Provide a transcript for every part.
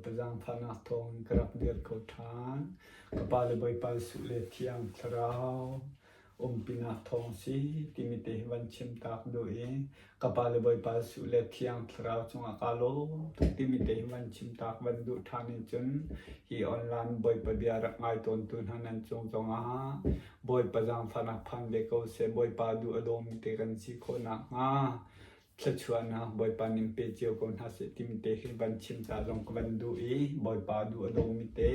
Bawipa zaangfahnak thawngin ka rak dir kho ṭhan. Ka Pa le Bawipa Jesuh le Thiang Thlarau umpinak thawng si timi te hi van chim tak duh i ka Pa le Bawipa Jesuh le Thiang Thlarau cungah kaa lawm tuk timi te hi van chim tak van duh ṭhan in cun hi online Bawipa bia rak ngai tawntu hna nan cung zongah Bawipa zaangfahnak phan ve ko seh. Bawipa duh a dawmi te kan si khawh nakhnga thluachuahnak Bawipa nih pe cio ko hna seh timi te hi van chim ta zong ka van duh i Bawipa duh a dawmi te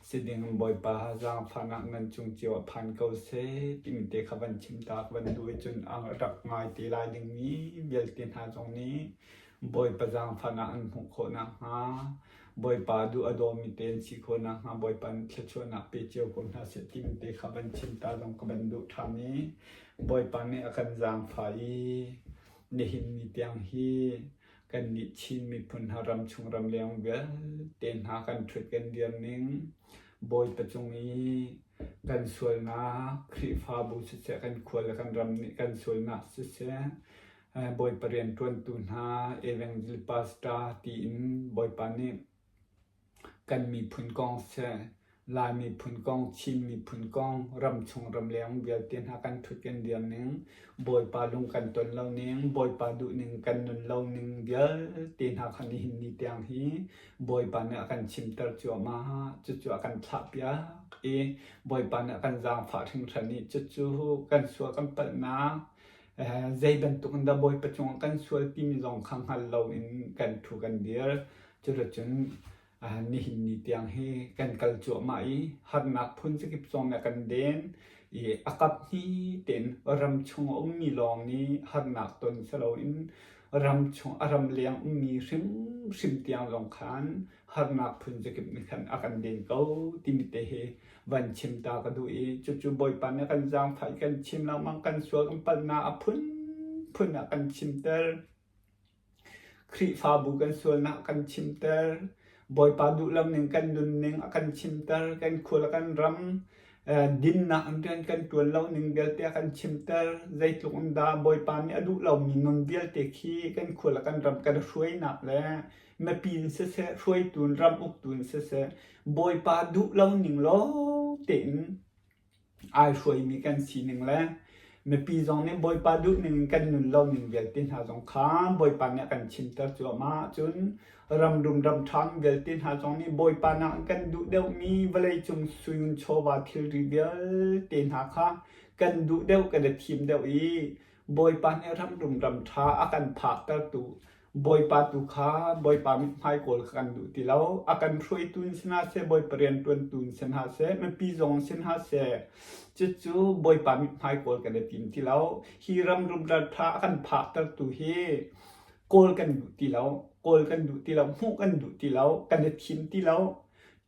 si ding in Bawipa zaangfahnak nan cung cio ah phan ko seh timi te kha van chim ta ka van duh i cun a rak ngai te lai dingmi vialte hna zong nih Bawipa zaangfahnak an hmuh khawh nakhnga Bawipa duh a dawmi te an si khawh nakhnga Bawipa nih thluachuahnak pe cio ko hna seh timi te kha van chim ta zong ka van duh ṭhan i Bawipa nih a kan zaangfah i nihin ni tiang hi kannih Chin miphun hna ramchung ramleng vialte hna kan ṭhut kan dir ning Bawipa cung i kan sualnak Khrihfabu siseh kan khua le kan ram nih kan sualnak siseh Bawipa rianṭuantu hna Evangel Pastor tiin Bawipa nih kan miphun kong siseh, Lai miphun kong, Chin miphun kong, ramchung ramleng vialte hna kan ṭhut kan dir ning, Bawipa lung kan ton lo ning, Bawipa duh ning kan nun lo ning vialte hna kha nihin ni tiang hi Bawipa nih a kan chimter cuahmah. Cucu a kan thlahpiak i Bawipa nih a kan zaangfah hringhran i cucu kan sual kan palhnak zei bantuk in dah Bawipa cungah kan sual timi zong kha hngal loin kan ṭhu kan dir. Cuticun nihin ni tiang hi kan kal cuahmah i harnak phun zakip zong nih a kan den i a kap hnih tein ram chung a ummi lawng nih harnak ton si loin ram chung a ramleng ummi hrimhrim tiang zong khan harnak phun zakip nih khan a kan den ko timi te hi van chim ta ka duh i cucu Bawipa nih a kan zaangfah i kan chim lengmang kan sual kan palhnak a phunphun ah kan chimter. Khrihfabu kan sualnak a kan chimter. Bawipa duh lo ning kan nunning a kan chimter. Kan khua le kan ram dinnak in rian kan ṭuan lo ning vialte a kan chimter. Zeitluk in dah Bawipa nih a duh lomi nun vialte khi kan khua le kan ram kan hruainak le mipi in siseh, hruaitu in ram uktu in siseh, Bawipa duh lo ning lawng tein ai hruaimi kan sining le mipi zong nih Bawipa duhning in kan nun lo ning vialte hna zong kha Bawipa nih a kan chimter cuahmah cun ramrum ramṭhang vialte hna zong nih Bawipa nak in kan duh deuhmi vawleicung suyun chawva thilri vialte hna kha kan duh deuh kan i thim deuh i Bawipa nih ramrum ramṭha a kan phaktertu Bawipa tu kha Bawipa mithmai kawl kha kan duh ti lo. A kan hruaitu in si hna seh, Bawipa rianṭuantu in si hna seh, mipi zong si hna seh, cucu Bawipa mithmai kawl kan i tim ti lo. Hi ram rumral ṭha a kan phaktertu hi kawl kan duh ti lo, kawl kan duh ti lo, hmuh kan duh ti lo, kan i thim ti lo.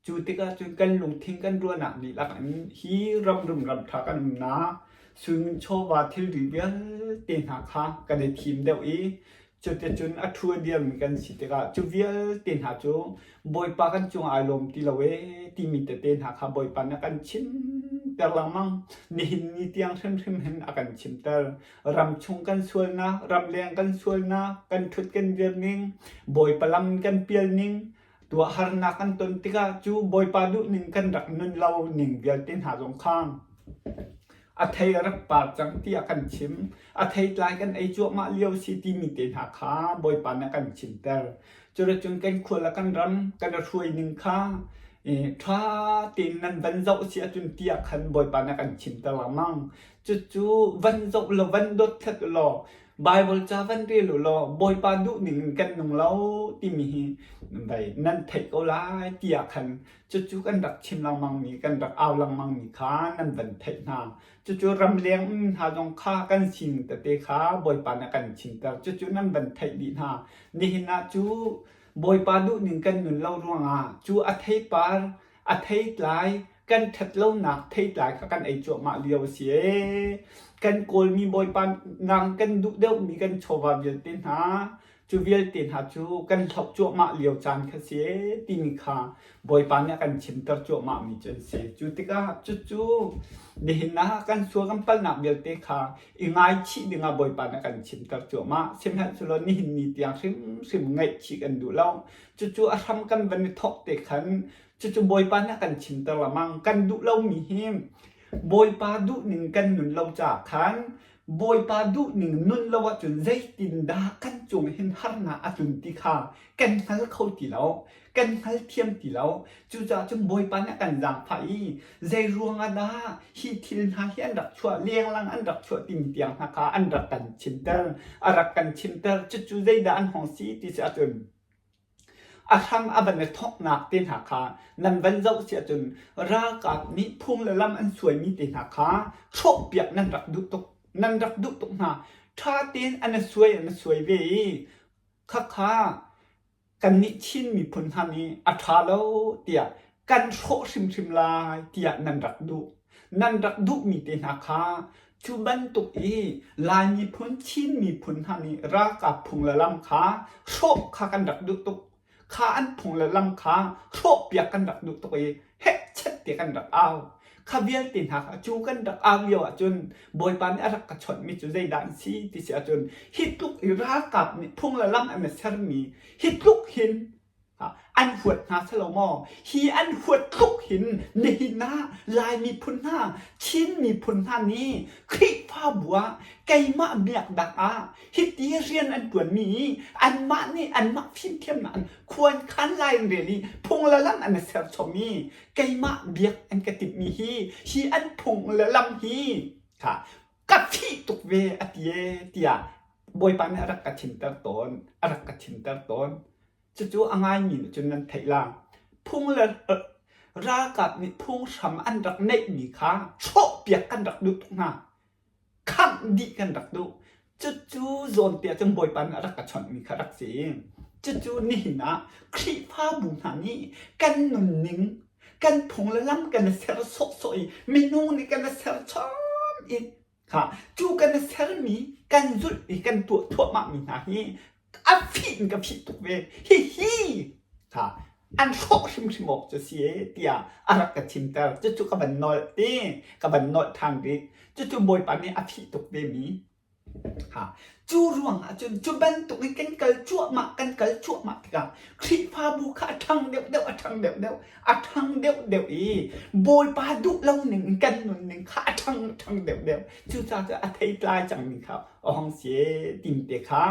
Cu tikah cun kan lungthin kan ruahnak dihlak in hi ram rum ram ṭha kan umnak sui chawva thilri vialte hna kha kan i thim deuh i cuticun a ṭhu a dirmi kan si tikah cu vialte hna cu Bawipa kan cungah ai lawm ti lo ee timi tete hna kha Bawipa nih a kan chimter lengmang. Nihin ni tiang hrimhrim hin a kan chimter. Ramchung kan sualnak, ramleng kan sualnak, kan ṭhut kan dir ning, Bawipa lam kan pial ning, Tuahharnak kan ton tikah cu Bawipa duhning kan rak nun lo ning vialte hna zong kha a thei a rak par cang tiah kan chim. A theitlai kan ei cuahmah lio si timi te hna kha Bawipa nih a kan chimter. Cuticun kan khua le kan ram kan i hruai ning kha ṭha tein nan van zoh si ahcun tiah khan Bawipa nih a kan chimter lengmang. Cucu van zoh law van dotthlat u law Baibal ca van rel u law Bawipa duhning in kan nung lo timi hi vei nan theih ko lai tiah khan cucu kan rak chim lengmangmi kan rak au lengmangmi kha nan van theih hna. Cucu ramleng um hna zong kha kan sining tete kha Bawipa nih a kan chimter. Cucu nan van theih dih hna. Nihin ah cu Bawipa duhning kan nun lo ruangah cu a theipar a theitlai kan ṭhatlonak theitlai kha kan ei cuahmah lio a si ee. Kan Kawlmi Bawipa nang kan duh deuhmi kan chawva vialte hna. Cu vialte hna cu kan hloh cuahmah lio caan kha si ee timi kha Bawipa nih a kan chimter cuahmahmi cu an si. Cu tikah cucu nihin ah kan sual kan palhnak vialte kha i ngaichih dingah Bawipa nih a kan chimter cuahmah. Sihmanhsehlaw nihin ni tiang hrimhrim ngaihchih kan duh lo. Cucu a hram kan van i thawk te khan cucu Bawipa nih a kan chimter lengmang. Kan duh lomi hi Bawipa duhning kan nun lo caah khan Bawipa duhning nun lo ahcun zeitindah kan cung hin harnak a tlun ti kha kan hngal kho ti lo, kan hngalthiam ti lo. Cucaah cun Bawipa nih a kan zaangfah i zei ruangah dah hi thil hna hi an rak chuah, lenglang an rak chuah timi tiang hna kha an rak kan chimter, a rak kan chimter. Cucu zeidah an hong si ti si ahcun A hram a van i thawknak te hna kha nan van zoh si ahcun ralkap nih phung le lam an suaimi te hna kha hrawhpiak nan rak duh tuk. Nan rak duh tuk hna. Ṭha tein an i suai an i suai ve i khakha kannih Chin miphun hna nih a ṭha lo tiah kan hrawh hrimhrim lai tiah nan rak duh. Nan rak duhmi te hna kha cu bantuk i Lai miphun, Chin miphun hna nih ralkap phung le lam kha hrawh kha kan rak duh tuk. Kha an phung le lam kha hrawhpiak kan rak duh tuk i hehchet ti kan rak au. Kha vialte hna kha cu kan rak au lio ahcun Bawipa nih a rak ka chawnhmi cu zeidah an si ti si ahcun hi tluk i ralkap nih phung le lam an i sermi hi tluk hin An huat hna si lo maw? Hi an huat tluk hin nihin ah Lai miphun hna, Chin miphun hna nih Khrihfabu ah keimah biaknak ah hiti rian an ṭuanmi i anmah nih anmah fimthiamnak in khuan khan lai an rel i phung le lam an i serchom i keimah biak an ka timhmi hi hi an phung le lam hi kha ka fih tuk ve a ti ee tiah Bawipa nih a rak ka chimter tawn, a rak ka chimter tawn. Cucu a ngaimi nih cun nan theih la. Phung le ralkap nih phunghram an rak neihmi kha hrawhpiak kan rak duh tuk hna. Khangh dih kan rak duh. Cucu zawn te ah cun Bawipa nih a rak ka chawnhmi kha rak si. Cucu nihin ah Khrihfabu hna nih kan nunning, kan phung le lam kan i ser sawhsawh i minung nih kan i ser chom i Kha cu kan i sermi kan zulh i kan tuah thuahmahmi hna hi a fih in ka fih tuk ve. Hihi kha an hrawh hrimhrim awk cu si ee tiah a rak ka chimter. Cucu ka van nolh ti ka van nolh ṭhan rih. Cucu Bawipa nih a fih tuk vemi. Ha cu ruang ah cun cu bantuk in kan kal cuahmah kan kal cuahmah tikah Khrihfabu kha a ṭhang deuhdeuh a ṭhang deuhdeuh a ṭhang deuhdeuh i Bawipa duh lo ning in kan nunning kha a ṭhang a ṭhang deuhdeuh. Cucaah cun a theitlai cangmi kha a hong si ee timi te kha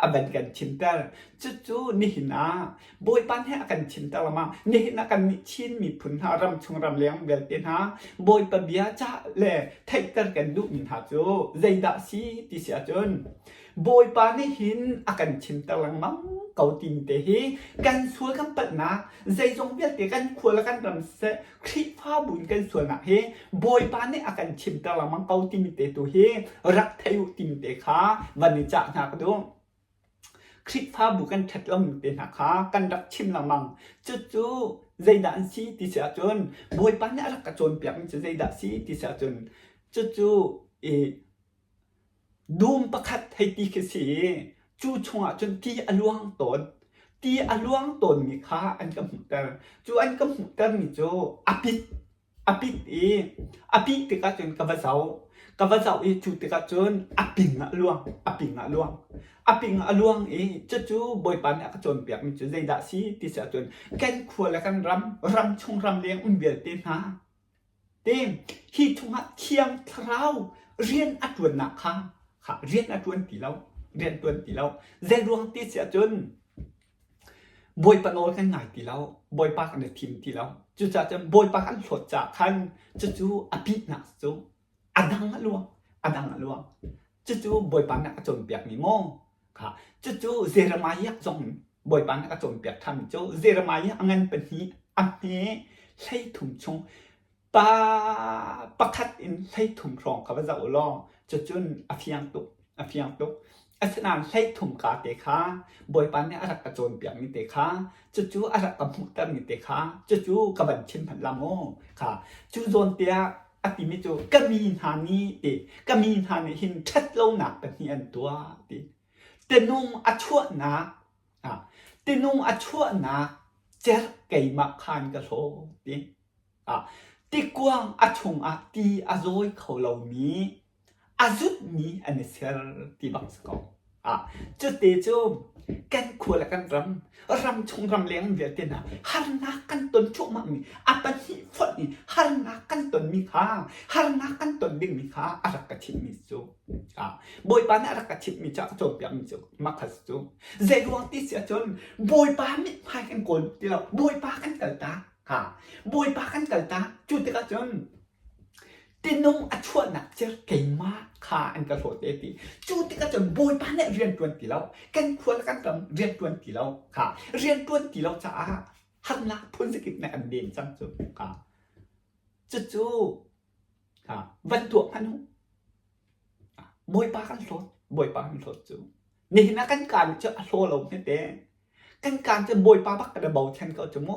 a van kan chimter. Cucu nihin ah Bawipa nih a kan chimter lengmang. Nihin ah kannih Chin miphun hna ramchung ramleng vialte hna Bawipa bia cah le theihter kan duhmi hna cu zeidah si ti si ahcun Bawipa nih hin a kan chimter lengmang ko timi te hi kan sual kan palhnak zeizong vialte kan khua le kan ram siseh Khrihfabu in kan sualnak hi Bawipa nih a kan chimter lengmang ko timi te tu hi rak thei u timi te kha van i cah hna ka duh. Khrihfabu kan ṭhat lomi te hna kha kan rak chim lengmang. Cucu zeidah an si ti si ahcun Bawipa nih a rak ka cawnpiakmi cu zeidah a si ti si ahcun cucu i Dum pakhat hei ti khi si i cu chungah cun ti a luang tawn. Ti a luang tawnmi kha an ka hmuhter. Cu an ka hmuhtermi cu a pit. A pit i a pih tikah cun ka va zoh. Ka va zoh i cu tikah cun a ping ah a luang. A ping ah a luang. A ping ah a luang i cucu Bawipa nih a ka cawnpiakmi cu zeidah a si ti si ahcun kan khua le kan ram, ramchung ramleng um vialte hna Te hi chungah Thiang Thlarau rian a ṭuannak kha, kha rian a ṭuan ti lo, rian ṭuan ti lo. Zeiruang ti si ahcun Bawipa nawl kan ngai ti lo, Bawipa kan i thim ti lo. Cucaah cun Bawipa kan hlawt caah khan cucu a pihnak cu a dang a luang, a dang a luang. Cucu Bawipa nih a ka cawnpiakmi maw? Kha cucu Jeremiah zong Bawipa nih a ka cawnpiak ṭhanmi cu Jeremiah a ngan pahnih a hme 13 chung pa pakhat in 13 hrawng kha va zoh u law cucun a fiang tuk a fiang tuk. Asinain 13 ka te kha Bawipa nih a rak ka cawnpiakmi te kha cucu a rak ka hmuhtermi te kha cucu ka van chim hmanh la maw kha cu zawn te ah a timi cu ka mi hna nih ti ka mi hna nih hin ṭhat lonak pahnih an tuah ti. Tinung a chuahnak tinung a chuahnak cerh keimah khan ka hlaw ti. Tikuang a chungah ti a zawi kho lomi a zutmi an i ser ti bak si ko. Cute cu kan khua le kan ram, ramchung ramleng vialte hna harnak kan ton cuahmahmi a pahnih fonh i harnak kan tonmi kha harnak kan ton dingmi kha a rak ka chimhmi cu Bawipa nih a rak ka chimhmi cu a ka cawnpiakmi cu mah kha cu zeiruang ti si ahcun Bawipa mithmai kan kawl ti lo Bawipa kan kaltak ha Bawipa kan kaltak cu tikah cun tinung a chuahnak cer keimah kha an ka hlawt te ti cu tikah cun Bawipa nih rian ṭuan ti lo kan khua le kan ram rian ṭuan ti lo kha rian ṭuan ti lo caah harnak phun zakip nih an den cang cu kha cucu Van tuah hmanh u. Bawipa kan hlawt. Bawipa kan hlawt cu. Nihin ah kan kaan cu a hlaw lo hmete. Kan kaan cu Bawipa bak kan i bochan ko cu mu.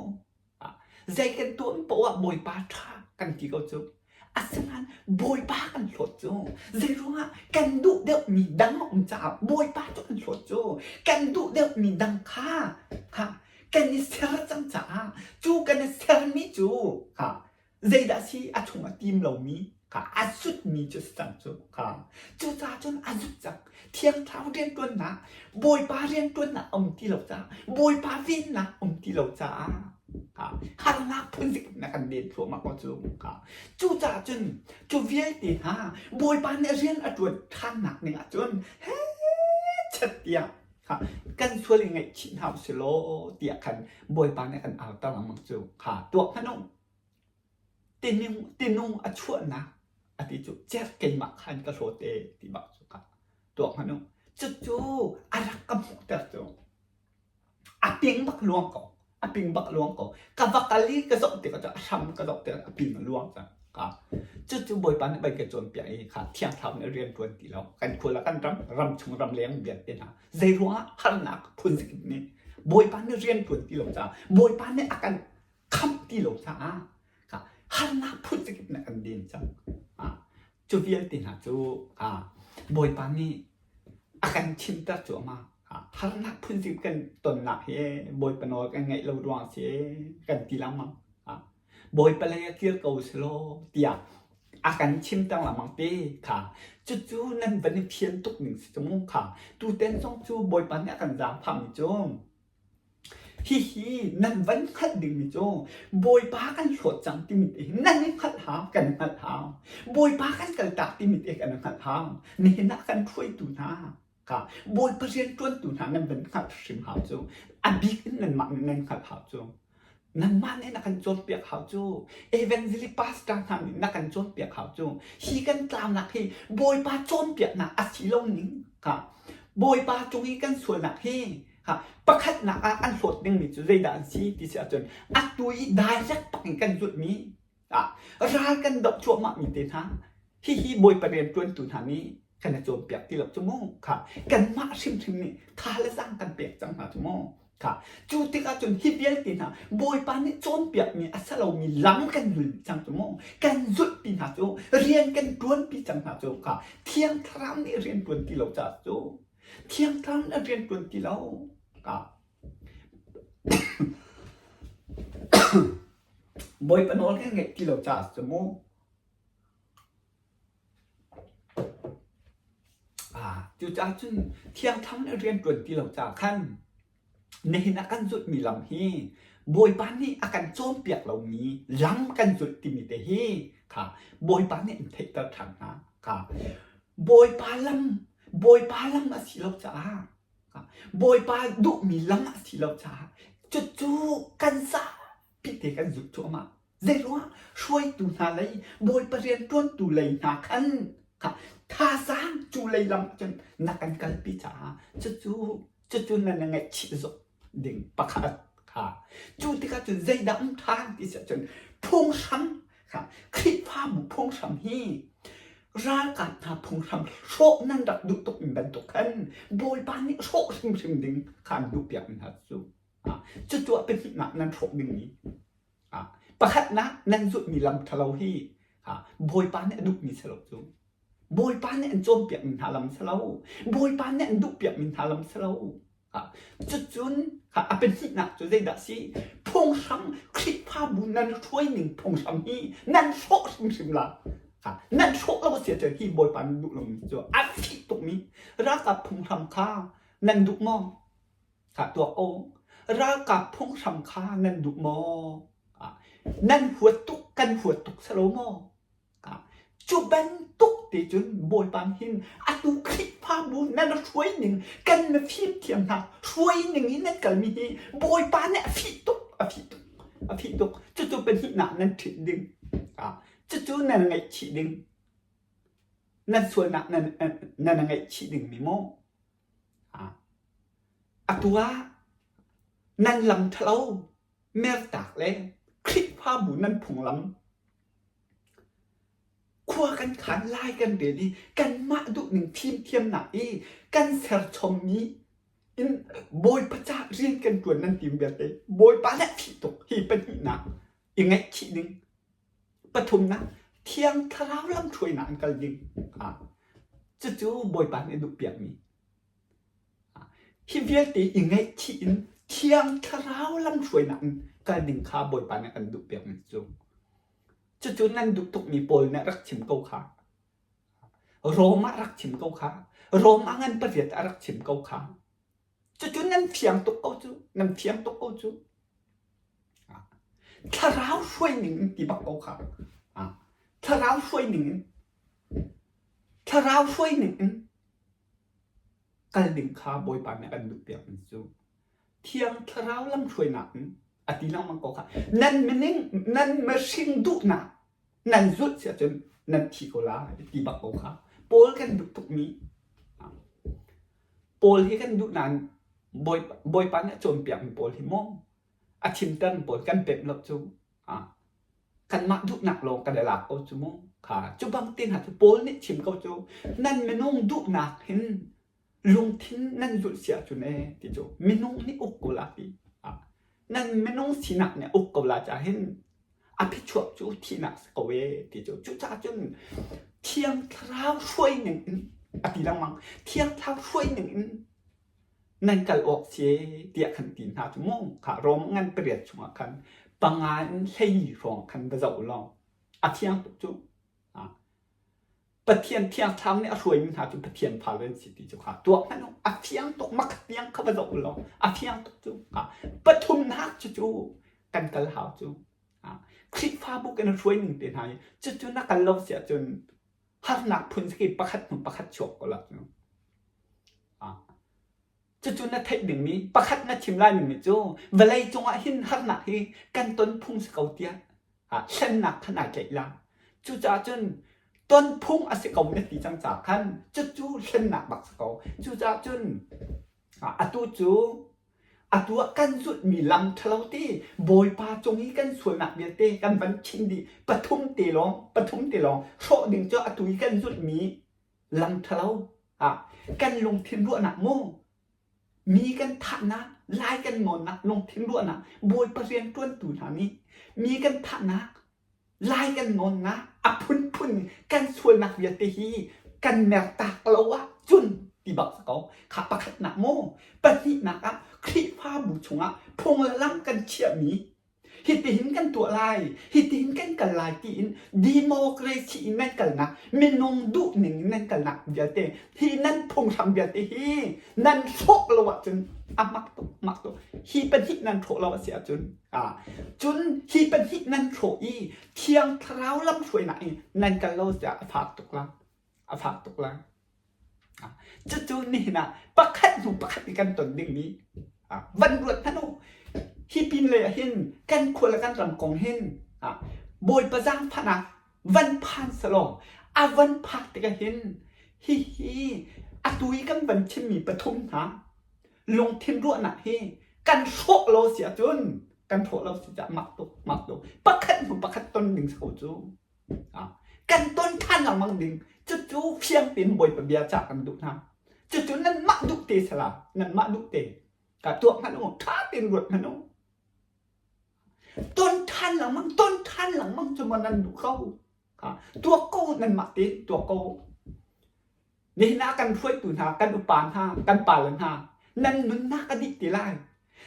Zei kan tuah paoh ah Bawipa ṭha kan ti ko cu. Asinain Bawipa kan hlawt cu. Zeiruangah kan duh deuhmi dang a um caah Bawipa cu kan hlawt cu. Kan duh deuhmi dang kha kha kan i ser cang caah cu kan i sermi cu kha Zeidah si a chung a tim lomi kha a zutmi cu si cang cu kha. Cucaah cun a zut cang. Thiang Thlarau rianṭuannak, Bawipa rianṭuannak a um ti lo caah, Bawipa vennak a um ti lo caah harnak phunzik na kan den thluahmah ko cu. Cucaah cun cu vialte hna Bawipa nih rian a ṭuan ṭhannak ning ah cun hechet tiah kan sual i ngaihchih hna usih law tiah khan Bawipa nih kan auter lengmang cu kha tuah hmanh u. Tinung a chuahnak a ti cu cer keimah khan ka hlawt e ti bak cu kha tuak hmanh u. Cucu a rak ka hmuhter cu a ping bak luang ko. A ping bak luang ko. Ka va kal i ka zoh tikah cu a hram ka zoh tikah a ping a luang cang. Ka cucu Bawipa nih bai ka cawnpiak i kha Thiang Thlarau nih rian ṭuan ti lo. Kan khua le kan ram, ram chung ram leng vialte hna zei ruangah harnak phun zakip nih Bawipa nih rian ṭuan ti lo caah Bawipa nih a kan khamh ti lo caah harnak phun zakip nih kan den cang. Cu vialte hna cu Bawipa nih a kan chimter cuahmah. Harnak phun zakip kan tonnak hi Bawipa nawl kan ngaih lo ruang si kan ti lengmang. Bawipa lei ah kir ko selaw tiah a kan chimter lengmang te kha. Cucu nan van i phian tuk ning si cu mu kha. Tuten zong cu Bawipa nih a kan zaangfahmi cu Hihi nan van hngalh dingmi cu Bawipa kan hlawt cang timi te hi nan i hngalh hau, kan hngalh hau. Bawipa kan kaltak timi te kan hngalh hau. Nihin ah kan hruaitu hna kha Bawipa rianṭuantu hna nan van hngalh hrim hau cu. A bik in nanmah nih nan hngalh hau cu. Nanmah nih na kan cawnpiak hau cu. Evangelist pastor hna nih na kan cawnpiak hau cu. Hi kan tlaunak hi Bawipa cawnpiaknak a si lo ning kha Bawipa cung i kan sualnak hi Pakhatnak ah an hlawt dingmi cu zeidah an si ti si ahcun atu i direct bak in kan zulhmi ral kan doh cuahmahmi te hna hihi Bawipa rianṭuantu hna nih kan i cawnpiak ti lo cu mu kha kanmah hrimhrim nih tha le zaang kan pek cang hna cu mu kha cu tikah cun hi vialte hna Bawipa nih cawnpiakmi a si lomi lam kan zul cang cu mu kan zulhpi hna cu rian kan ṭuanpi cang hna cu kha Thiang Thlarau nih rian ṭuan ti lo caah cu Thiang Thlarau nih rian ṭuan ti lo. Bawipa nawl kan ngaih ti lo caah cu mu. Cucaah cun Thiang Thlarau nih rian ṭuan ti lo caah khan nihin ah kan zulhmi lam hi Bawipa nih a kan cawnpiak lomi lam kan zulh timi te hi kha Bawipa nih an theihter ṭhan hna. Kha Bawipa lam Bawipa lam a si lo caah Bawipa duhmi lam a si lo caah cucu kan zapi te kan zulh cuahmah. Zeiruangah hruaitu hna lei Bawipa rianṭuantu lei hna khan kha thazaang cu lei lam cun na kan kalpi caah cucu cucu nan i ngaihchih zok ding pakhat kha cu tikah cun zeidah um ṭhan ti si ahcun phunghram kha Khrihfabu phunghram hi ralkap hna phunghram hrawh nan rak duh tuk mi bantuk khan Bawipa nih hrawh hrimhrim ding kha an duhpiak mi hna cu cucu ah pahnihnak nan hrawh dingmi pakhatnak nan zulhmi lam ṭhalo hi Bawipa nih a duhmi si lo cu. Bawipa nih an cawnpiakmi hna lam si lo. Bawipa nih an duhpiakmi hna lam si lo. Cucun a pahnihnak cu zeidah si? Phunghram Khrihfabu nan hruai ning phunghram hi nan hrawh hrimhrim la. Nan hrawh lo si ahcun hi Bawipa nan duh lomi cu a fih tukmi ralkap phunghram kha nan duh maw? Kha tuak ko. Ralkap phunghram kha nan duh maw? Nan huat tuk kan huat tuk si lo maw? Cu bantuk te cun Bawipa nih hin atu Khrihfabu nan hruai ning kan mifim thiam hna hruai ning in nan kalmi hi Bawipa nih a fih tuk a fih tuk a fih tuk cucu pahnihnak nan ṭhit ding cucu nan ngaihchih ding nan sualnak nan nan ngaihchih ding mi maw atu ah nan lam ṭhalo mertak le Khrihfabu nan phunglam Khua kan khan lai kan rel i kanmah duhning fimthiamnak i kan serchommi in Bawipa ca rian kan ṭuan nan tim vialte Bawipa nih a fih tuk hi pahnihnak i ngaihchih ding. Pathumnak Thiang Thlarau lamhruainak in kal ding. Cucu Bawipa nih a duhpiakmi. Hi vialte i ngaihchih in Thiang Thlarau lamhruainak in kal ding kha Bawipa nih a kan duhpiakmi cu. Cucu nan duh tukmi Paul nih a rak chim ko kha. Rom ah rak chim ko kha. Rom ah ngan pariat ah rak chim ko kha. Cucu nan fiang tuk ko cu. Nan fiang tuk ko cu. Thlarau hruai ning in ti bak ko kha. Thlarau hruai ning in Thlarau hruai ning in kal ding kha Bawipa nih a kan duhpiakmi cu. Thiang Thlarau lamhruainak in a ti lengmang ko kha. Nan mining, nan mihring duhnak nan zulh si ahcun nan thi ko lai ti bak ko kha. Paul kan duh tukmi Paul hi kan duh nain Bawipa nih a cawnpiakmi pawl hi maw a chimtermi pawl kan pemh lo cu kanmah duhnak lawng kan i lak ko cu mu. Kha cu bang te hna cu Paul nih chim ko cu nan minung duhnak hin lungthin nan zulh si ahcun ee ti cu minung nih uk ko la ti. Nan minung sinak nih uk ko la ca hin a phichuak cu thihnak si ko ee ti cu. Cucaah cun Thiang Thlarau hruai ning in a ti lengmang. Thiang Thlarau hruai ning in nan kal awk si tiah khan ti hna cu mu. Kha Rom ngan pariat chungah khan panga in hleili hrawng khan va zoh law a thiang tuk cu. Pathian Thiang Thlarau nih a hruaimi hna cu Pathian fale an si ti cu kha tuak hmanh u. A fiang tuk makhat tiang kha va zoh u law a fiang tuk cu. Pathumnak cu cu kan kal hau cu. Khrihfabu kan hruai ning te hna hi cucu na kal lo si ahcun harnak phun khi pakhat hnu pakhat chuak ko la cu. Cucu na theih dingmi pakhat na chim lai ning cu vawlei cungah hin harnak hi kan ton phung si ko tiah hlennak kha nai tlaih la. Cucaah cun ton phung a si ko na ti cang caah khan cucu hlennak bak si ko. Cucaah cun atu cu atu ah kan zulhmi lam ṭhalo te Bawipa cung i kan sualnak vialte kan van chim dih pathum te lawng pathum te lawng hrawh ding cu atu i kan zulhmi lam ṭhalo ah kan lungthin ruahnak mu mi kan thahnak lai kan nawnnak lungthin ruahnak Bawipa rianṭuantu hna nih mi kan thahnak lai kan nawnnak a phunphun kan sualnak vialte hi kan mertak lo ah cun ti bak si ko kha pakhatnak mu pahnihnak ah Khrihfabu chungah phung le lam kan chiahmi Hitihin kan tuah lai, hitihin kan kal lai tiin democracy in nan kalnak, minung duhning in nan kalnak vialte, hi nan phunghram vialte hi nan hrawh lo ahcun a mak tuk, mak tuk. Hi pahnih nan hrawh lo a si ahcun, ah, cun hi pahnih nan hrawh i Thiang Thlarau lamhruainak in nan kal lo tiah a fak tuk la. A fak tuk la. Cucu nihin ah pakhat hnu pakhat i kan ton dingmi van ruat hmanh u. Hi pin lei ah hin kan khua le kan ram kong hin Bawipa zaangfahnak van phan selaw a van phak tikah hin hihi atu i kan van chimmi pathum hna lungthin ruahnak hi kan hrawh lo si ahcun kan hrawh lo si caah mak tuk mak tuk pakhat hnu pakhat ton ding si ko cu. Kan ton ṭhan lengmang ding cucu fiang tein Bawipa bia cah kan duh hna. Cucu nanmah duh te sala, nanmah duh te. Ka tuak hmanh u, ṭha tein ruat hmanh u. Ton ṭhan lengmang, ton ṭhan lengmang cu maw nan duh ko? Tuak ko nanmah te, tuak ko. Nihin ah kan hruaitu hna, kan upa hna, kan pale hna, nan nunnak a dih ti lai.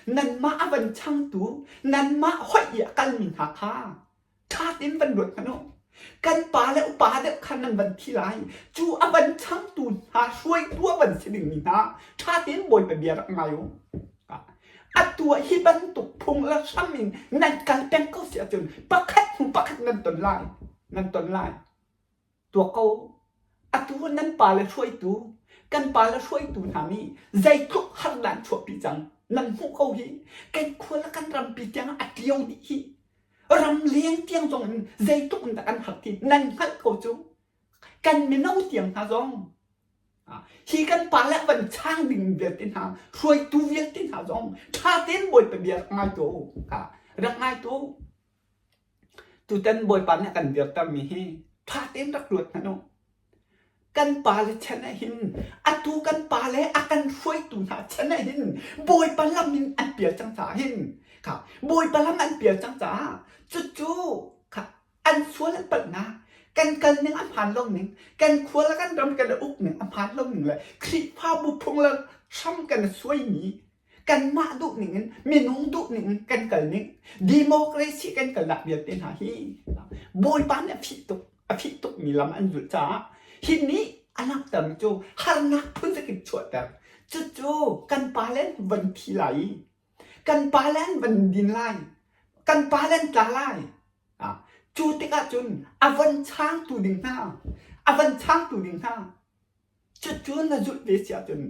Nanmah a van changtu, nanmah hoih i a kalmi hna kha ṭha tein van ruat hmanh u. Kan pa le upa deuh kha nan van thi lai. Cu a van changtu hna hruaitu a van si dingmi hna ṭha tein Bawipa bia rak ngai u. Atu ah hi bantuk phung le hram in nan kal peng ko si ahcun pakhat hnu pakhat nan ton lai. Nan ton lai. Tuak ko. Atu nan pale hruaitu, kan pale hruaitu hna nih zeitluk harnak an chuahpi cang. Nan hmuh ko hi. Kan khua le kan rampi tiang a ṭio dih hi. Ramleng tiang zong in zeitluk in dah kan har ti nan hngalh ko cu. Kan mino tiang hna zong hi kan pale van chang ding vialte hna hruaitu vialte hna zong ṭha tein Bawipa bia rak ngai tuah u. Rak ngai tuah u. Tutan Bawipa nih a kan dirtermi hi ṭha tein rak ruat hmanh u. Kan pale chan ah hin atu kan pale a kan hruaitu hna chan ah hin Bawipa lam in an pial cang caah hin kha Bawipa lam an pial cang caah cucu kha an sual an palhnak kan kal ning a hmaan lo ning kan khua le kan ram kan uk ning a hmaan lo ning le Khrihfabu phung le hram kan suaimi kanmah duh ning in minung duh ning in kan kal ning democracy kan kalnak vialte hna hi Bawipa nih a phih tuk a phih tuk mi lam an zulh caah hi nih a langhter mi cu harnak phun zakip chuahter cucu kan pale an van thi lai i kan pale an van din lai kan pale an tla lai cu tikah cun a van changtu ding hna a van changtu ding hna Cucu na zulh ve si ahcun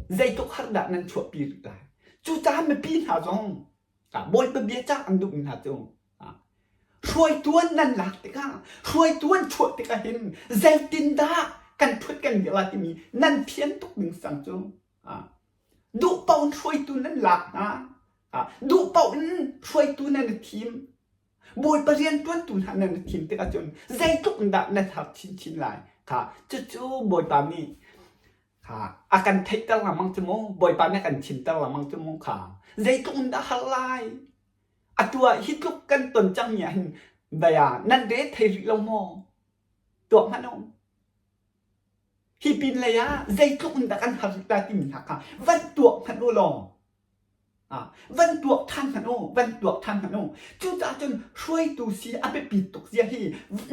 zeitluk har dah nan chuahpi rih lai. Cucaah mipi hna zong Bawipa bia cah an duhmi hna cu hruaitu an nan lak tikah hruaitu an chuah tikah hin zeitindah kan ṭhut kan dirh lai timi nan fian tuk ding sang cu duh paoh in hruaitu nan lak hna duh paoh in hruaitu nan i thim Bawipa rianṭuantu hna nan thim tikah cun zeitluk in dah nan har chinchin lai kha cucu Bawipa nih kha a kan theihter lengmang cu mu Bawipa nih a kan chimter lengmang cu mu kha zeitluk in dah har lai atu ah hi tluk kan ton cangmi ah hin dai ah nan re thei rih lo maw tuak hmanh u hi pin lei ah zeitluk in dah kan har rih lai timi hna kha van tuak hmanh u law Van tuak ṭhan hmanh u, van tuak ṭhan hmanh u. Cucaah cun hruaitu si a biapit tuk zia hi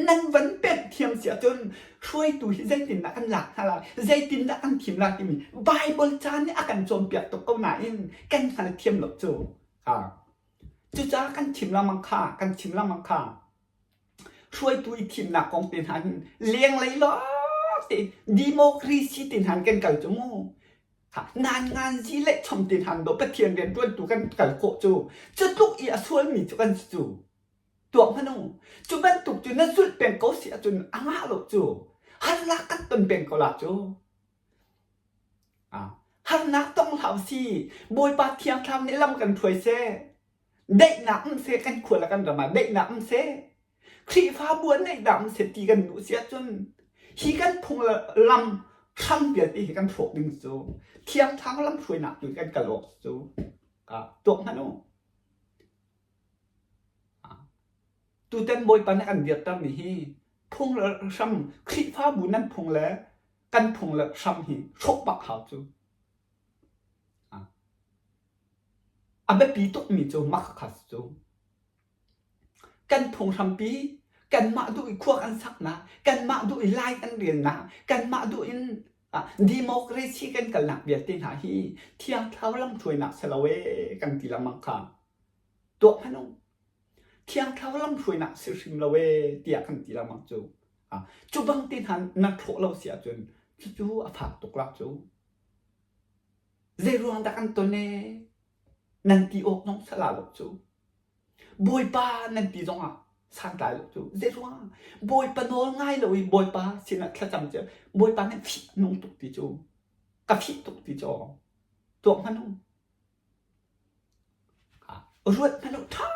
nan van pemh thiam si ahcun hruaitu hi zeitindah kan lak hna lai, zeitindah kan thim lai timi Baibal ca nih a kan cawnpiak tuk ko nain kan hngalthiam lo cu. Cucaah kan chim lengmang kha, kan chim lengmang kha. Hruaitu i thimnak kong te hna hin lenglei lawng tein democracy te hna in kan kal cu mu. Ngan le chom te hna do Pathian rian ṭuantu kan kal khawh cu cu tluk i a sualmi cu kan si cu. Tuak hmanh u. Cu bantuk cu na zulh peng ko si ahcun a ngah lo cu. Harnak kan ton peng ko la cu. Harnak tong hlah usih. Bawipa Thiang Thlarau nih lam kan hruai seh. Daihnak um seh kan khua le kan ram ah daihnak um seh. Khrihfabu ah daihnak um seh ti kan duh si ahcun hi kan phung le lam hram vialte hi kan hrawk ding cu Thiang Thlarau lamhruainak tu kan kal awk cu tuak hmanh u. Tutan Bawipa nih a kan dirtermi hi phung le hram Khrihfabu nan phung le kan phung le hram hi hrawh bak hau cu. A biapi tukmi cu makhakha cu kan phunghrampi kanmah duh i khua kan saknak, kanmah duh i lai kan relnak, kanmah duh in democracy kan kalnak vialte hna hi Thiang Thlarau lamhruainak si lo ee kan ti lengmang kha. Tuak hmanh u. Thiang Thlarau lamhruainak si hrim lo ee tiah kan ti lengmang cu. Cu bang te hna na thlawh lo si ahcun cucu a fak tuk la cu. Zeiruang dah kan ton ee? Nan ti awk zong sala lo cu. Bawipa nan ti zongah santlai lo cu. Zeiruang? Bawipa nawl ngai lo i Bawipa sinah thlacam cu Bawipa nih fih a nung tuk ti cu. Ka fih tuk ti cu. Tuak hmanh u. Ruat hmanh u ṭha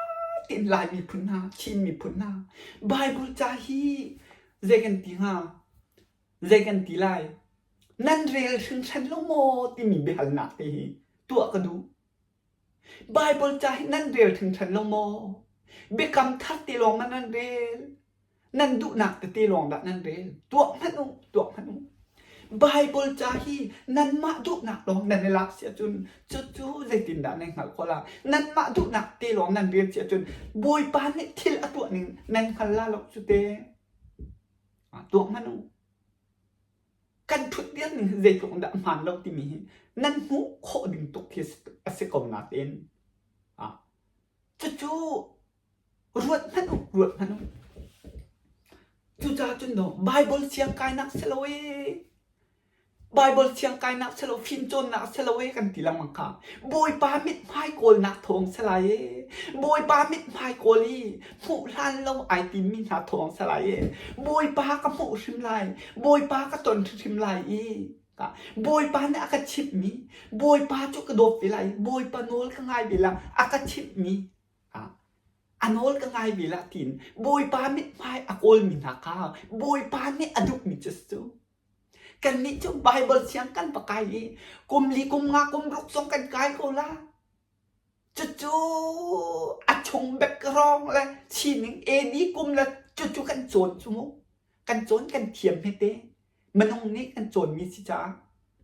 tein Lai miphun hna, Chin miphun hna, Bible ca hi zei kan ti hnga? Zei kan ti lai? Nan rel hringhran lo maw timi biahalnak te hi tuah ka duh. Baibal ca hi nan rel hringhran lo maw? Biakam thar te lawng ma nan rel? Nan duhnak tete lawng dah nan rel? Tuak hmanh u, tuak hmanh u. Baibal ca hi nanmah duhnak lawng nan i lak si ahcun cucu zeitindah nan hngalh khawh lai? Nanmah duhnak te lawng nan rel si ahcun Bawipa nih thil a tuah ning nan hngal la lo cu te. Tuah hmanh u. Kan ṭhutdir ning hi zeitluk in dah a hmaan lo timi hi nan hmuh khawh ding tuk khi a si ko nain cucu Ruat hmanh u, ruat hmanh u. Cucaah cun daw Baibal siang kainak si lo ee. Baibal siang kainak si lo, fimcawnnak si lo ee kan ti lengmang kha. Bawipa mithmai kawlnak thawng si lai ee. Bawipa mithmai kawl i hmuh hlan lo ai timmi hna thawng si lai ee. Bawipa ka hmuh hrim lai, Bawipa ka ton hrim lai i Bawipa nih a ka chimhmi, Bawipa cu ka dawt ve lai, Bawipa nawl ka ngai ve lai, a ka chimhmi A nawl ka ngai ve lah tiin Bawipa mithmai a kawlmi hna kha Bawipa nih a duhmi cu a si. Kannih cu Baibal siang kan va kai i kum li kum nga kum ruk zong kan kai ko la. Cucu a chung background le sining AD kum le cucu kan cawn cu mu. Kan cawn kan thiam hmete. Minung nih kan cawnmi si caah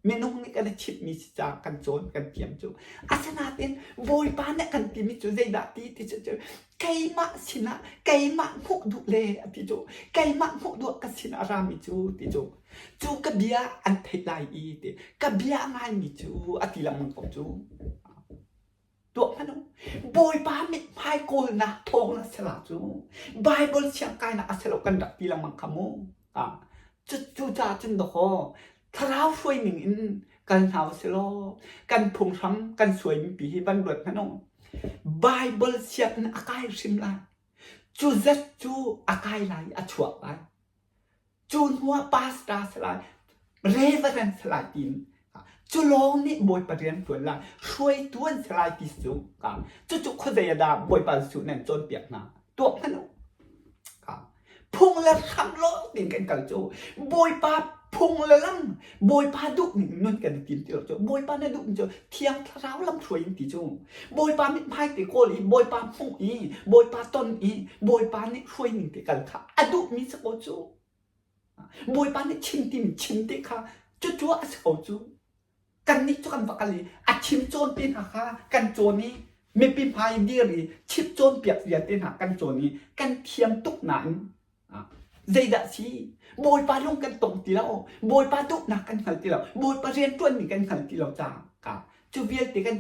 minung nih kan i chimhmi si caah kan cawn kan thiam cu. Asinain Bawipa nih kan timi cu zeidah ti ti cu keimah sinah keimah hmuh duh le a ti cu keimah hmuh duh ka sinah a rami cu ti cu cu ka bia an theih lai i ti ka bia a ngaimi cu a ti lengmang ko cu. Tuah hmanh u. Bawipa mithmai kawlnak thawng a si la cu. Baibal siangkainak a si lo kan rak ti lengmang kha mu. Ah, cu cucaah cun dawkaw thlarau hruai ning in kal hna u si law kan phunghram kan suaimi pi hi van ruat hmanh u. Baibal sianginn a kai hrim lai. Cu zat cu a kai lai i a chuak lai. Cu hnuah pastor si lai, reverend si lai tiin cu lawng nih Bawipa rian ṭuan lai, hruaitu an si lai ti cu cucu khuazei ah dah Bawipa Jesuh nih an cawnpiak hna? Tuak hmanh u. Phung le hram lawng tein kan kal cu Bawipa phung le lam, Bawipa duh ning nun kan i tim ti lo cu Bawipa na duh cu Thiang Thlarau lam hruai in ti cu Bawipa mithmai te kawl i Bawipa hmuh i Bawipa ton i Bawipa nih hruai ning te kal kha a duhmi si ko cu. Bawipa nih chim timi chim te kha cucu a si ko cu. Kannih cu kan va kal i a chim cawn te hna kha kan cawn i mipi hmai dir i chim cawnpiak vialte hna kan cawn i kan thiam tuk nain zeidah si Bawipa lung kan tong ti lo Bawipa duhnak kan hngal ti lo Bawipa rianṭuanmi kan hngal ti lo caah ka cu vialte kan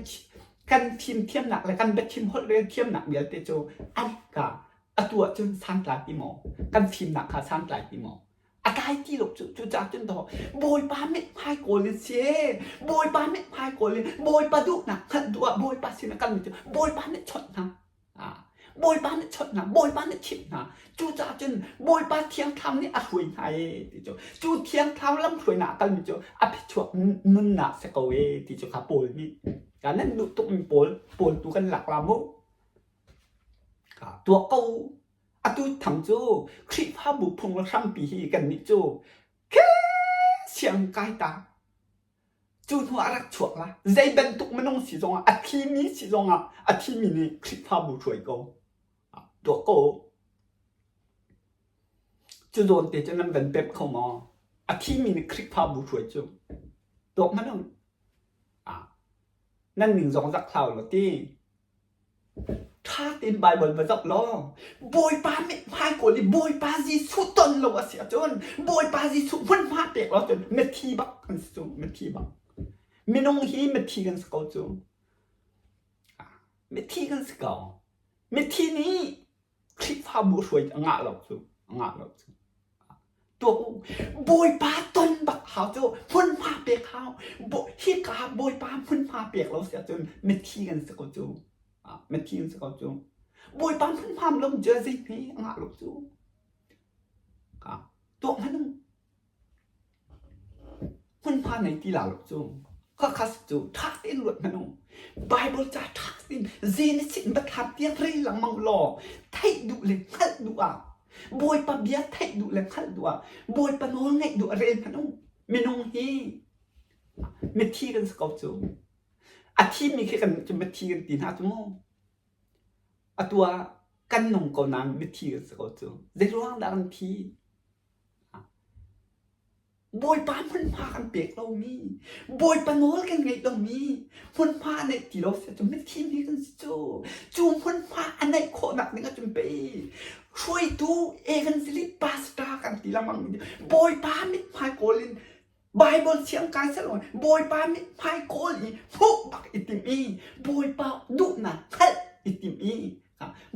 kan fimthiamnak le kan biachim holh rel thiamnak vialte cu an ka atu ahcun santlai ti maw kan fimnak kha santlai ti maw a tlai ti lo cu cucaah cun daw Bawipa mithmai kawl in si Bawipa mithmai kawl in Bawipa duhnak hngalh duh ah Bawipa sin a kalmi cu Bawipa nih chawnh hna Bawipa nih chawnh hna Bawipa nih chimh hna cucaah cun Bawipa Thiang Thlarau nih a hruai hna ee ti cu cu Thiang Thlarau lam hruainak a kalmi cu a phichuak nunnak si ko ee ti cu kha Paul nih nan duh tukmi pawl pawl tu kan lak la mu Tuah ko. Atu thang cu Khrihfabu phung le hrampi hi kannih cu siang kai ta. Cu hnu ah rak chuak la. Zei bantuk minung si zongah a thimi si zongah a thimi nih Khrihfabu hruai ko. Tuah ko. Cu zawn te cu nan van pemh kho maw? A thimi nih Khrihfabu hruai cu. Tuah hmanh u. Nan ning zong zak hlah u law ti. Ṭha tein Baibal va zoh law Bawipa mithmai kawl i Bawipa Jesuh ton lo a si ahcun Bawipa Jesuh hmunhma pek lo ahcun mithi bak kan si cu mithi bak. Minung hi mithi kan si ko cu. Mithi kan si ko. Mithi nih Khrihfabu hruai a ngah lo cu a ngah lo cu. Tuak u Bawipa ton bak hau cu hmunhma pek hau. Hika Bawipa hmunhma pek lo si ahcun mithi kan si ko cu. Mithi kan si ko cu. Bawipa hmunhma lo cu zei hme a ngah lo cu. Tuak hmanh u. Hmunhma ngei ti la lo cu. Khakha cu ṭha tein ruat hmanh u. Baibal ca ṭha tein Genesis in biathlam tiang rel lengmang law theih duh le hngalh duh ah Bawipa bia theih duh le hngalh duh ah Bawipa nawl ngaih duh ah rel hmanh u. Minung hi mithi kan si ko cu. A thimi khi kan cu mithi kan ti hna cu mu. Atu ah kan nung ko nain mithi kan si ko cu. Zeiruang dah kan thi? Bawipa hmunhma kan pek lomi, Bawipa nawl kan ngeih lomi, hmunhma a neih ti lo si cu mithi mi kan si cu. Cu hmunhma a neih khawhnak ding ahcun pei hruaitu evangelist pastor kan ti lengmang mi Bawipa mithmai kawl in Bible thiang kai selaw Bawipa mithmai kawl i hmuh bak i timh i Bawipa duhnak hngalh i timh i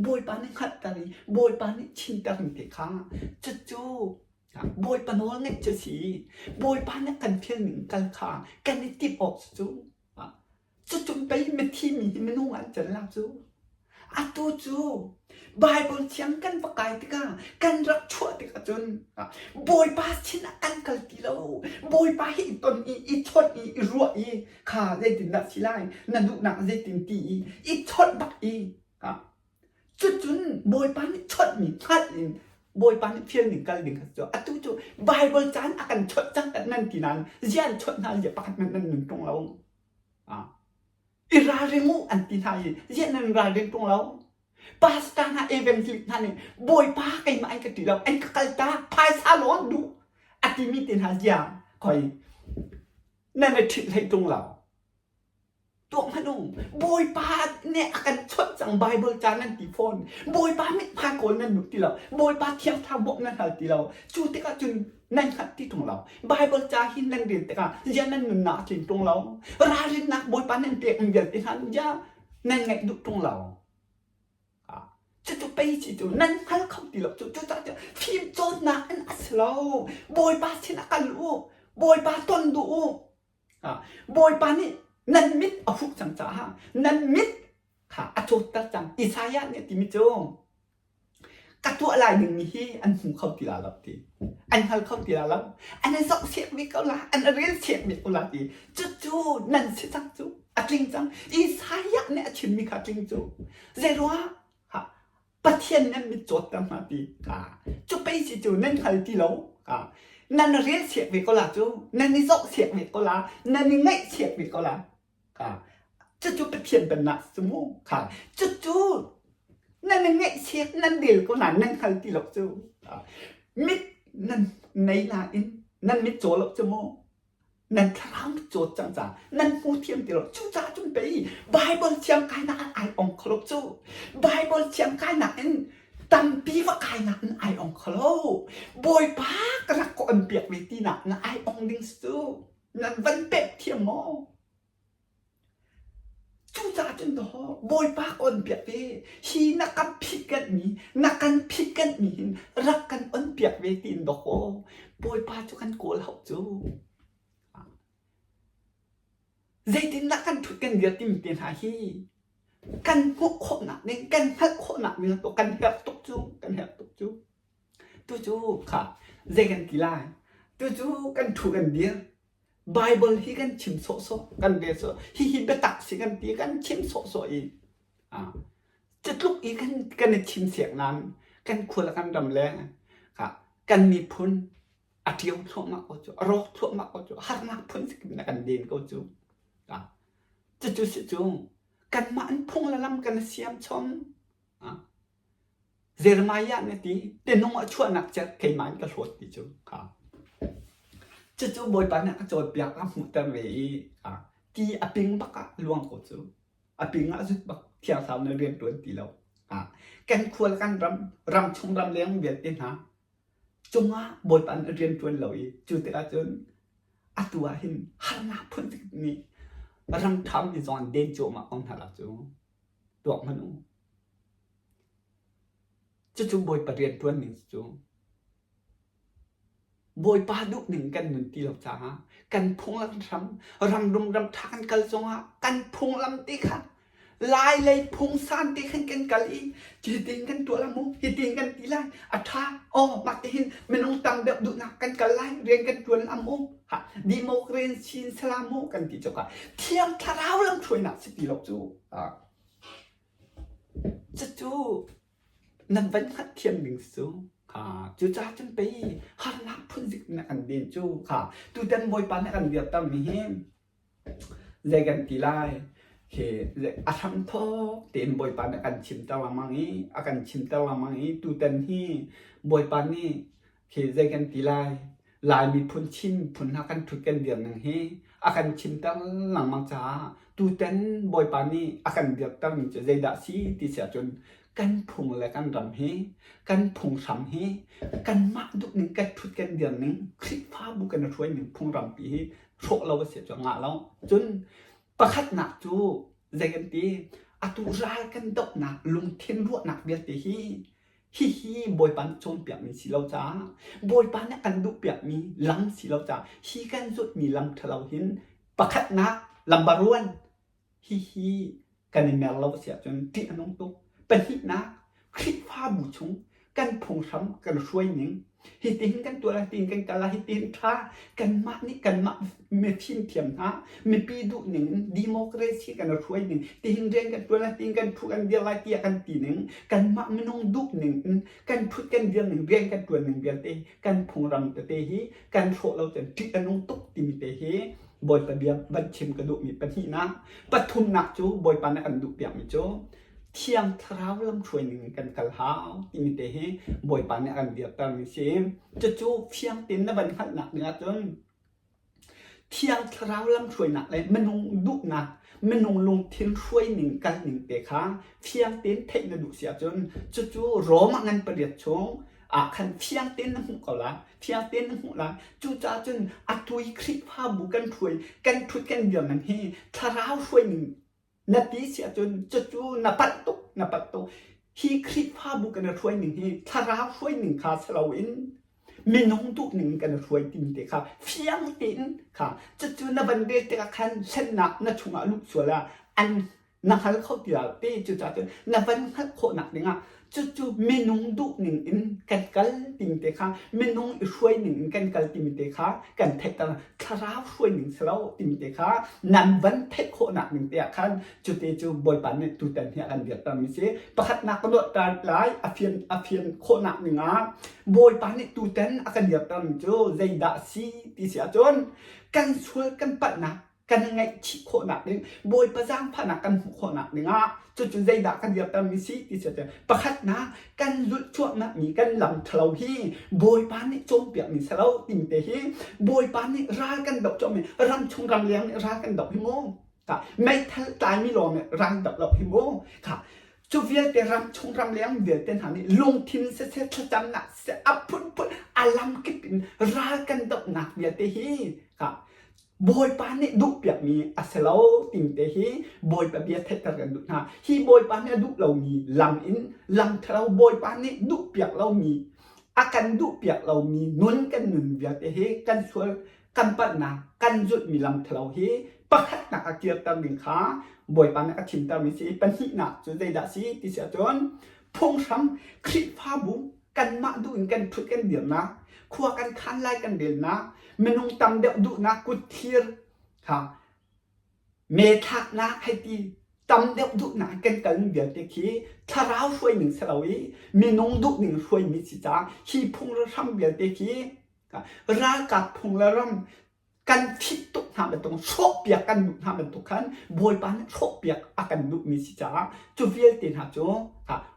Bawipa nih hngalhter i Bawipa nih chinter mi te kha cucu Bawipa nawl ngeih cu a si. Bawipa nih kan fial ning kal kha kan i timh awk cu cucu pei mithi mi hi minung an can la cu. Atu cu Bible thiang kan va kai tikah kan rak chuah tikah cun Bawipa sin ah kan kal ti lo. Bawipa hi i ton i i chawnh i i ruah i kha zeitindah si lai na duhnak zeitin ti i i chawnh bak i Cucun Bawipa nih chawnhmi hngalh in Bawipa nih fial ning kal ding kha cu atu cu Bible caan a kan chawnh cang kan nan ti nain zia an chawnh hna zia pakhat hmanh nan nun ṭung lo. I ralring u an ti hna i zia nan ralring ṭung lo. Pastor hna evangelist hna nih Bawipa keimah an ka ṭih lo an ka kaltak phaisa lawng an duh a timi te hna zia khoi nan i ṭhit hlei ṭung lo. Tuah hmanh u. Bawipa nih a kan chawnh cang Bible ca nan ti fawn. Bawipa mithmai kawl nan duh ti lo. Bawipa thiang thlarau bawmh nan hal ti lo. Cu tikah cun nan hngalh ti ṭung lo. Bible ca hi nan rel tikah zia nan nunnak a tling ṭung lo. Ralrinnak Bawipa nan pek mi vialte hna zia nan ngaih duh ṭung lo. Cucu pei ci cu nan hngal kho ti lo. Cu cucaah cun fim cawnnak in a si lo. Bawipa sinah kal u. Bawipa ton duh u. Bawipa nih nan mit a huh cang caah nan mit kha a cawtter cang. Isaiah nih a timi cu ka tuah lai dingmi hi an hmu kho ti la lo ti. An hngal kho ti la lo. An i zoh siak bik ko la, an i rel siak bik ko la ti. Cucu nan si cang cu. A tling cang. Isaiah nih a chimmi kha a tling cu. Zeiruangah? Pathian nan mit cawtter hna ti cu pei si cu nan hngal ti lo nan rel siak ve ko la cu nan i zoh siak ve ko la nan i ngaih siak ve ko la cucu Pathian pennak cu mu kha cucu nan i ngaih siak nan rel ko na nan hngal ti lo cu mit nan nei nain nan mit caw lo cu mu Nan thlarau na cawt cang caah nan hmu thiam ti lo. Cucaah cun pei Bible thiang kainak ah ai ong kho lo cu. Bible thiang kainak in tampi va kainak in ai ong kho lo. Bawipa ka rak ka on piak ve tinak na ai ong ding si cu. Nan van pek thiam maw? Cucaah cun dawh Bawipa ka on piak ve. Hi na kan phitkanhmi, na kan phitkanhmi hin rak kan on piak ve tiin dawkaw Bawipa cu kan kawl hau cu. Zeitindah kan ṭhut kan dir timi te hna hi kan hmuh khawhnak ding, kan hngalh khawhnak ding ah kan herh tuk cu, kan herh tuk cu. Tucu kha zei kan ti lai? Tucu kan ṭhu kan dir. Bible hi kan chim sawhsawh, kan rel sawh. Hihi biatak si kan ti, kan chim sawhsawh i cutluk i kan kan i chim siak nain kan khua le kan ram le kan miphun a ṭio thluahmah ko cu, a rawk thluahmah ko cu, harnak phun in a kan den ko cu. Cucu si cu kanmah an phung le lam kan i siam chom. Jeremiah nih a ti, "Tinung a chuahnak cu keimah in ka hlawt ti cu." Cucu Bawipa nih a ka cawnpiak, a hmuhter ve i ti a ping bak ah luang ko cu. A ping ah zut bak Thiang Thlarau nih rian ṭuan ti lo. Kan khua le kan ram, ram chung ram leng vialte hna cungah Bawipa nih rian ṭuan lo i cu tikah cun atu ah hin harnak phun nih ram ṭhami zong an den cuahmah ko hna la cu. Tuak hmanh u. Cucu Bawipa rianṭuan ning cu Bawipa duh ning kan nun ti lo caah kan phunglam hram ramrum ramṭha kan kal zongah kan phunglam te kha Lai lei phungsan te khan kan kal i hitin kan tuah la mu hitin kan ti lai a ṭha aw mah ti hin minung tam deuh duhnak kan kal lai rian kan ṭuan la mu ha democracy in salam mu kan ti cawk ah Thiang Thlarau lamhruainak si ti lo cu Cucu nan van hngalhthiam ding cu kha cucaah cun pei harnak phunzik na kan den cu kha tutan Bawipa nih a kan dirtermi hi zei kan ti lai khi a hramthawk tein Bawipa nih a kan chimter lengmang i a kan chimter lengmang i tutan hi Bawipa nih khi zei kan ti lai. Lai miphun Chin miphun hna kan ṭhut kan dir ning hi a kan chimter lengmang caah tutan Bawipa nih a kan dirtermi cu zeidah a si ti si ahcun kan phung le kan ram hi kan phunghram hi kanmah duhning kan ṭhut kan dir ning Khrihfabu kan i hruai ning phungrampi hi hrawh lo a si cu ngah lo. Cun pakhatnak cu zei kan ti atu ral kan dohnak lungthin ruahnak vialte hi hihi Bawipa nih cawnpiakmi si lo caah Bawipa nih a kan duhpiakmi lam si lo caah hi kan zulhmi lam ṭhalo hin pakhatnak lambaruan hihi kan i mer lo a si ahcun ṭih a nung tuk. Pahnihnak Khrihfabu chung kan phunghram kan hruai ning hitihin kan tuah lai tiin kan kal lai hitihin ṭha kanmah nih kanmah mifimthiam hna mipi duh ning in democracy kan hruai ning tihin rian kan ṭuan lai tiin kan phu kan dir lai tiah kan ti ning kanmah minung duh ning in kan phut kan dir ning rian kan ṭuan ning vialte kan phungram tete hi kan hrawh lo cun ṭih a nung tuk timi te hi Bawipa bia van chim ka duhmi pahnihnak pathumnak cu Bawipa nih a kan duhpiakmi cu Thiang Thlarau lamhruai ning in kan kal hau timi te hi Bawipa nih a kan dirtermi si. Cucu fiang tein na van hngalhnak ding ahcun Thiang Thlarau lamhruainak le minung duhnak, minung lungthin hruai ning kal ning te kha fiang tein theih na duh si ahcun cucu Rom ah ngan pariat chung ah khan fiang tein na hmuh ko lai. Fiang tein na hmuh lai. Cucaah cun atu i Khrihfabu kan hruai, kan ṭhut kan dir ning hi Thlarau hruai ning Na ti si ahcun cucu na palh tuk, na palh tuk. Hi Khrihfabu kan i hruai ning hi thlarau hruai ning kha si loin minung duh ning kan i hruai timi te kha fiang tein kha cucu na van rel tikah khan hlennak na chungah luh sual ah an na hngal kho ti lo te cucaah cun na van hngalh khawhnak dingah Cucu minung duh ning in kan kal timi te kha minung i hruai ning in kan kal timi te kha kan theihter thlarau hruai ning si lo timi te kha nan van theih khawhnak ning te ah khan cute cu Bawipa nih tutan hi a kan dirtermi si. Pakhatnak ka nuahter lai a fian a fian khawhnak ning ah Bawipa nih tutan a kan dirtermi cu zeidah a si ti si ahcun kan sual kan palhnak kan ngaihchih khawhnak ding Bawipa zaangfahnak kan hmuh khawhnak dingah cucu zeidah kan dirtermi si ti si pakhatnak kan zulh cuahmahmi kan lam ṭhalo hi Bawipa nih cawnpiakmi si lo timi te hi Bawipa nih ral kan doh cuahmi ram chung ram leng nih ral kan doh hi mu kha meithal tlaimi lawng nih ral doh lo hi mu kha cu vialte ram chung ram leng vialte hna nih lungthin siseh thlacamnak siseh a phunphun a lam kip in ral kan dohnak vialte hi kha Bawipa nih duhpiakmi a si lo timi te hi Bawipa bia theihter kan duh hna. Hi Bawipa nih a duh lomi lam in lam ṭhalo Bawipa nih duhpiak lomi a kan duhpiak lomi nun kan nun vialte hi kan sual kan palhnak kan zulhmi lam ṭhalo hi pakhatnak a kirter ding kha Bawipa nih a thimtermi si. Pahnihnak cu zeidah si ti si ahcun phunghram Khrihfabu kanmah duh in kan ṭhut kan dirnak khua kan khan lai kan relnak minung tam deuh duhnak kut thlir kha me thlaknak hei ti tam deuh duhnak kan kal mi vialte khi thlarau hruai ning si lo i minung duh ning hruai mi si caah hi phung le hram vialte khi ralkap phung le ram kan thit tuk hna bantuk hrawhpiak kan duh hna bantuk khan Bawipa nih hrawhpiak a kan duhmi si caah cu vialte hna cu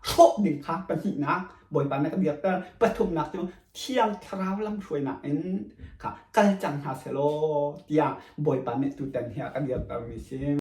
hrawh ding kha pahnihnak Bawipa nih a dirter pathumnak cu Thiang Thlarau lamhruainak in kha kal cang hna selaw tiah Bawipa nih tutan hi a kan dirtermi si.